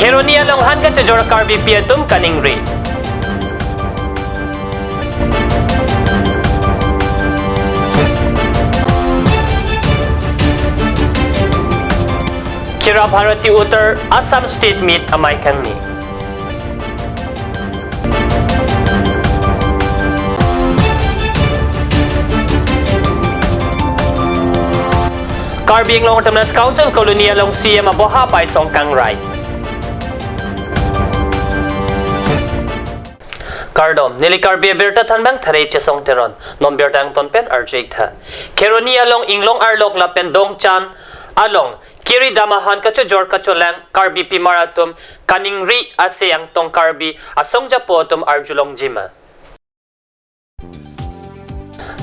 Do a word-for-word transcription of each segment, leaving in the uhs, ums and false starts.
Kheroni along han kachojor Karbipi atum kaningri. Khera Bharati Uttar Assam State Meet amei kangni. Karbi Anglong Autonomous Council Colony along C M aboha paisong kangrai. Kardom, neli Karbi Abirta thanbang Thare Chesong Teron, non birta angton pen arju-ik tha. Kheroni along Inglong Arlok lapen Dongchan along kiri dam ahan kachojor kacholang Karbi pimar atum kaningri ase Angtong Karbi asongjapo atum arjulongji ma.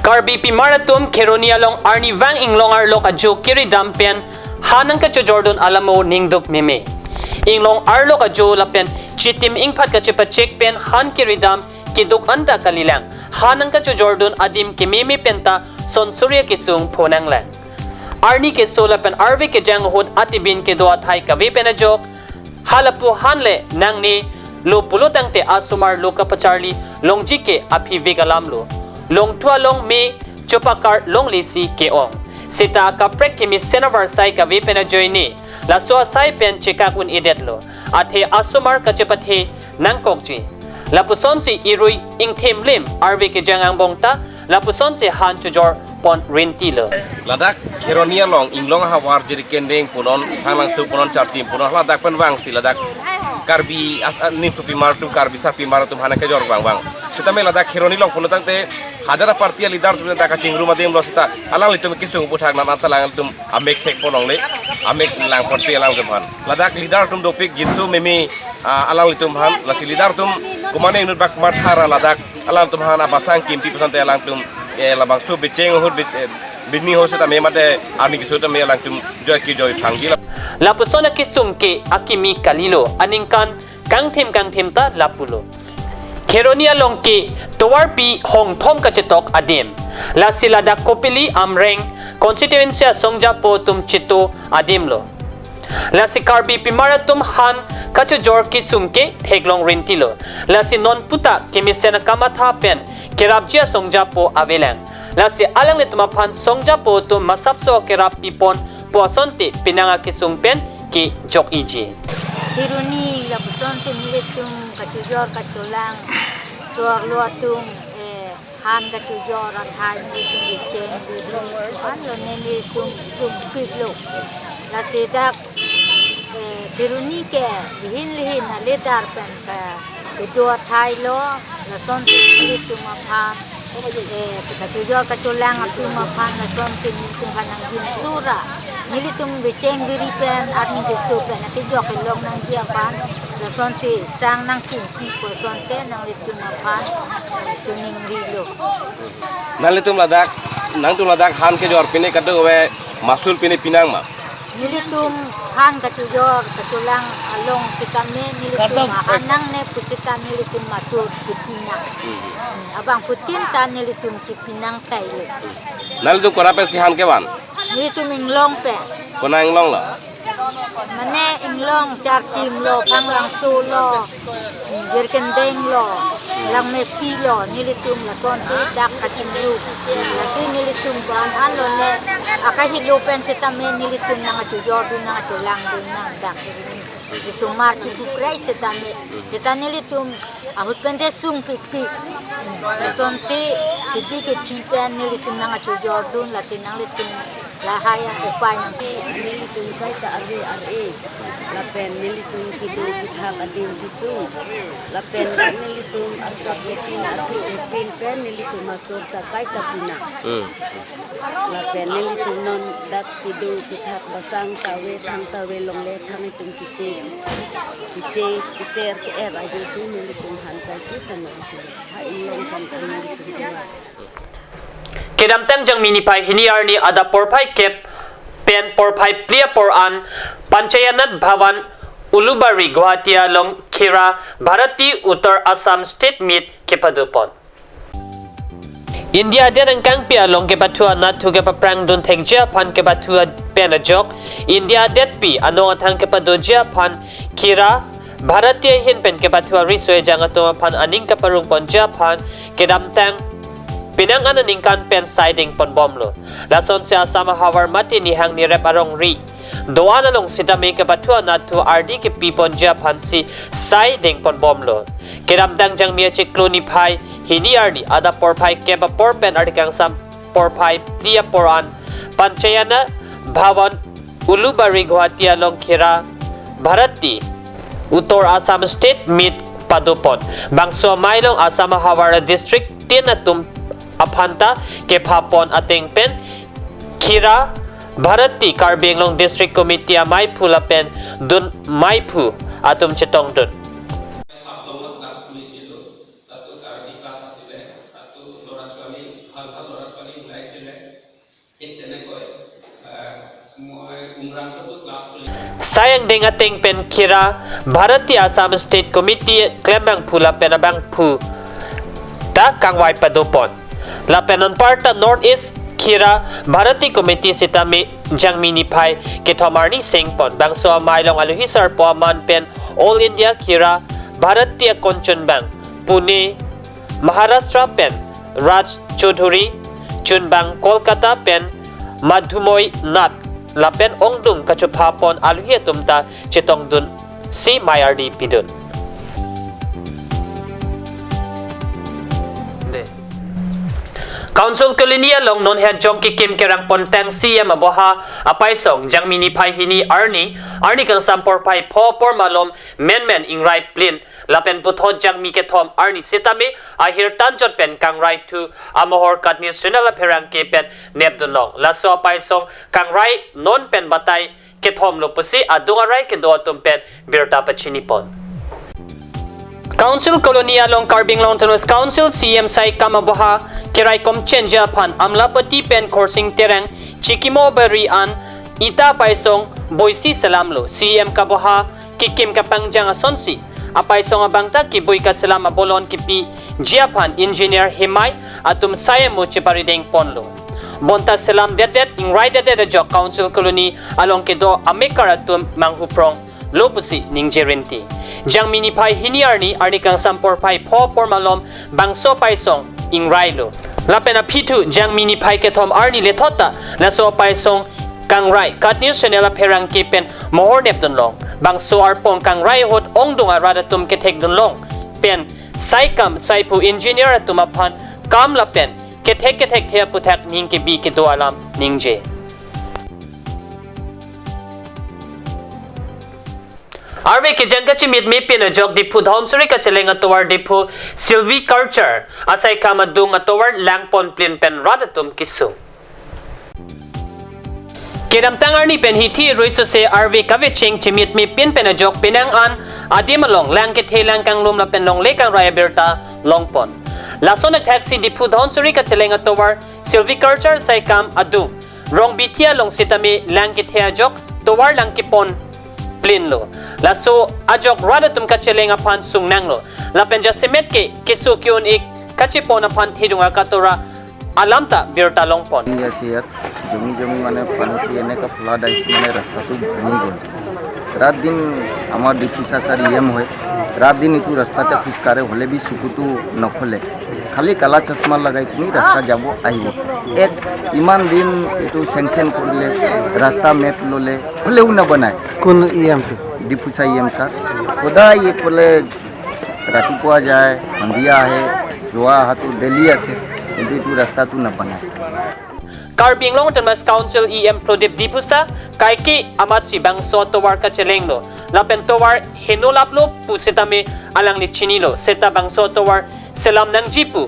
Karbi pimar atum Kheroni along arnivang Inglong Arlok ajo kiri dam pen han nangkachojordun alamo ningduk meme. Inglong Arlok ajo lapen Chitim Ingphat kachepachek pen han kiri dam keduk anta kalilang. Han nangkachojordun adim kememe penta son Surya kesung phonanglang. Arni keso lapen arve kejang ahut atibin kedo athai kave pen ajok, halapu han le nangne lo pulo tangte asomar lo kapacharli longji ke aphi vek alam lo. Longthu along me chopakar longlesi ke-ong. Seta akaprek kemesen avarsai kave pen ajoine. Laso asai pen chekak un-edetlo. Athe asomar kachepathe nangkokji. Lapusonsi irui ingthemlim arve kejang angbong ta lapusonsi han chojor pon rintilo. Ladak Kheroni along Inglong ahavar Jirikindeng punon, Thanglangso punon, Chartim punon, ladak pen vangsi ladak Karbi as-, a, nimso pimar atum, Karbi sarpimar atum han kejor vang vang. Sitame ladak Kheroni along pulo tangte hajar aparty a-leader atum ladak kachingrum adim lo seta alanglitum kesung puthak nan anta alanglitum amek thek ponlongle, amek lang ponpe alanglitum han. Ladak leader atum dopik jinso meme, ah, alanglitum han, lasi leader atum kumane inut bak mathara ladak alangtum han abasang kimpi pusonte alangtum, eh, labangso becheng ahut be-, eh, bini ahut seta me mate arni keso ta me alangtum joi kejoi thangji la. Lapuson akesung ke akimi kalilo, aningkan kangthim kangthim ta lapulo. Kheroni along ke tovarpi hongthom kachetok adim. Lasi ladak Kopili Amreng constituency asongjapo atum cheto adim lo. Lasi Karbi pimar atum han kachojor kesung ke theklong rintilo. Lasi non puta kemesen akamatha pen kerapji asongjapo avelang. Lasi alanglitum aphan songjapo atum masapso kerap pipon pu asonte penang akesung pen kejok-iji. Kheroni lapusonte nelitum kachojor kacholang, so-arlo atum, eh, han kachojor athai nelitum becheng biri, anlo nelitum sungpiklo. Lasi dak, eh, Kheroni ke lihin lihin a-leader pen ke kedo athai lo, lasonsi nelitum aphan, eh, kachojor kacholang atum aphan lasonsi nelitum aphan nangjinsura. Nelitum becheng biri pen arni keso pen akejok kelong nangji aphan lasonsi sang nangkimpi pu asonte nanglitum aphan choningrilo. Nanglitum ladak, nangtum ladak han kejor pine kadokave masul pine pinang ma? Nelitum han kachojor kacholang along sitame nelitum ahan nangne pu seta nelitum masul chepinang. Hmm, abangphutin ta nelitum chepinang tailo. Nanglitum kora pensi han kevan? Nelitum Inglong pen. Kona Inglong lo? Mane Inglong, Chartim lo, Thanglangso lo, Jirikindeng lo, Langmepi lo, nelitum lasonsi dak kachingrum. Lasi nelitum ko-an an lone akahelo pen sitame nelitum nangkachojordun nangkacholangdun nang dak. Isomar kibukrai sitame. Seta nelitum ahut pen te sungpikpik. Lasonsi kipi kethi pen nelitum nangkachojordun lasi nanglitum lahai a-upai nang. Nelitum kaita arve ar-e. Lapen nelitum kedo kethak adim kesung. Lapen nelitum arkap epin arpi epin pen nelitum asor ta kaita pinang. Hmm. Lapen nelitum non dak kedo kethak basang ta ave, thang ta ave longle thang itum keche, keche, keter ke-er ajo si nelitum han kai kita no chule. Ha Inglong kan kan nelitum kewa. Kedamtang Jangmi niphai hini arni adap porphai kep pen porphai phli apor an Panchayat Bhavan Ulubari Guwahati along Khera Bharati Uttar Assam State Meet kepadopon. India adet angkangpi along kepathu anathu kepaprangdun thekji aphan kepathu pen ajok India detpi anong athang kepadoji aphan Khira Bharati ahin pen kepathu ariso ejang atum aphan aning kaparong ponji aphan kedamtang penang an aningkan pen sai deng ponbomlo. Lasonsi Assam ahavar mate nihang nirep arong ri do-an along sitame kepathu anatthu ardi kepi ponji aphansi sai deng ponbomlo. Kedamtang Jangmi achiklo niphai hini arni adap porphai kep apor pen arni kangsam porphai phli apor an Panchayana Bhavan Ulubari Guwahati along Khira Bharati Uttor Assam State Meet padopon. Bangso amei along Assam ahavar district tin atum aphanta kephapon ateng pen Khira Bharati Karbi Anglong District Committee ameiphu lapen dun meiphu atum chetongdun. হাফলঙত ক্লাছ খুলিছিলোঁ। তাতো karate class আছিলে। তাতো ল'ৰা ছোৱালী, ভাল ভাল ল'ৰা ছোৱালী ওলাইছিলে। ঠিক তেনেকৈ, আহ, মই উমৰাংচতো ক্লাছ খুলিছিলোঁ। Sai angdeng ateng pen Khira Bharati Assam State Committee klembangphu lapen abangphu ta kangvai padopon. Lapen anparta North East Khira Bharati Committee sitame Jangmi niphai kethom arni sengpon. Bangso amei along alohi sarpo aman pen All India Khira Bharati akonchunbang Pune, Maharashtra pen Raj Chaudhuri, chunbang Kolkata pen Madhumoi Nath lapen ongdung kachophapon alohi atum ta chetongdunsi mei ardi pidun. De. Council Colony along non het jong kekim kerang pontang C M aboha apaisong Jangmi niphai hini arni, arni kangsam porphai pho apor malom menmen ingrai plin lapen puthot Jangmi kethom arni sitame ahir tanjot pen kangrai thu amohor Kat News Channel apherangke pen nepdunlong. Laso apaisong kangrai non pen batai kethom lo pusi adung arai kedo atum pen birta pachinipon. Council Colony along Karbi Anglong Autonomous Council C M saikam aboha kerai komchenji aphan Amlapati pen Khorsing Terang chikimo bari an ita apaisong boisi selamlo. C M kaboha kekim kapangjang asonsi apaisong abang ta kebui kaselam abolon kepiji aphan engineer hemai atum sai amo cheparideng ponlo. Bonta selam detdet ingrai detdet ajok Council Colony along kedo amekar atum manghuprong lo pusi ningje rinti. Jangmi niphai hini arni, arni kangsam porphai pho apor malom bangso apaisong ingrailo. Lapen aphi thu Jangmi niphai kethom arni lethot ta laso apaisong kangrai Kat News Channel apherangke pen mohor nepdunlong. Bangso arpong kangrai ahut ongdung arat atum kethekdunlong pen saikam saiphu engineer atum aphan kam lapen kethek kethekthe aputhak ning kebi kedo alam ningje. Arve kejang kachimitme pin ajok Diphu Dhansiri kacheleng atovar Diphu Silviculture asaikam adung atovar langpon plin pen rat atum kesung. Kedamtang arni pen hithi rui sose arve kavecheng chimitme pin pen ajok penang an adim along lang kethe lang kanglum lapen longle kangrai abirta longpon. Lason akthaksi Diphu Dhansiri kacheleng atovar Silviculture saikam adung Rongbithi along sitame lang kethe ajok tovar lang kepon plinlo. Laso ajok rat atum kacheleng aphan sungnanglo. Lapen jasemet ke keso ke-un-ik kachepon aphan thedung akatora alam ta birta longpon. Yes, yes. জমি জমি মানে পানীটো এনেকা ফ্লাড আহিছে, মানে ৰাস্তাটো ভাঙি গ'ল। ৰাত দিন আমাৰ Diphu sir sir E M হয়, ৰাত দিন এইটো ৰাস্তাতে খোজকাঢ়ে, হ'লে বি চকুটো নখলে, খালি কালা চশমা লগাই কিনি ৰাস্তা যাব আহিব। এক ইমান দিন এইটো চেংচন কৰিলে, ৰাস্তা মেপ ল'লে, হ'লেও নবনায়। কোন ই এমটো? Diphu sir E M sir. সদায় এইফালে ৰাতিপুৱা যায়, সন্ধিয়া আহে, যোৱা অহাটো ডেইলি আছে, কিন্তু এইটো ৰাস্তাটো নবনায়। Karbi Anglong Autonomous Council E M Prodip Diphusa kaike amatsi bangso tovar kachelenglo lapen tovar heno laplo pusitame alangli chinilo, seta bangso tovar selam nangji pu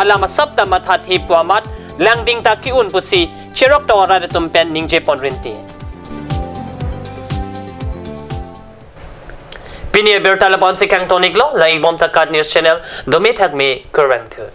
alam asap ta mathathe pu amat langding ta ke-un pusi cherok tovar atum pen ningje pon rinti. Pini abirta lapu-ansi kangtoniklo, langibom ta Kat News Channel, dome thakme, kurvangthu.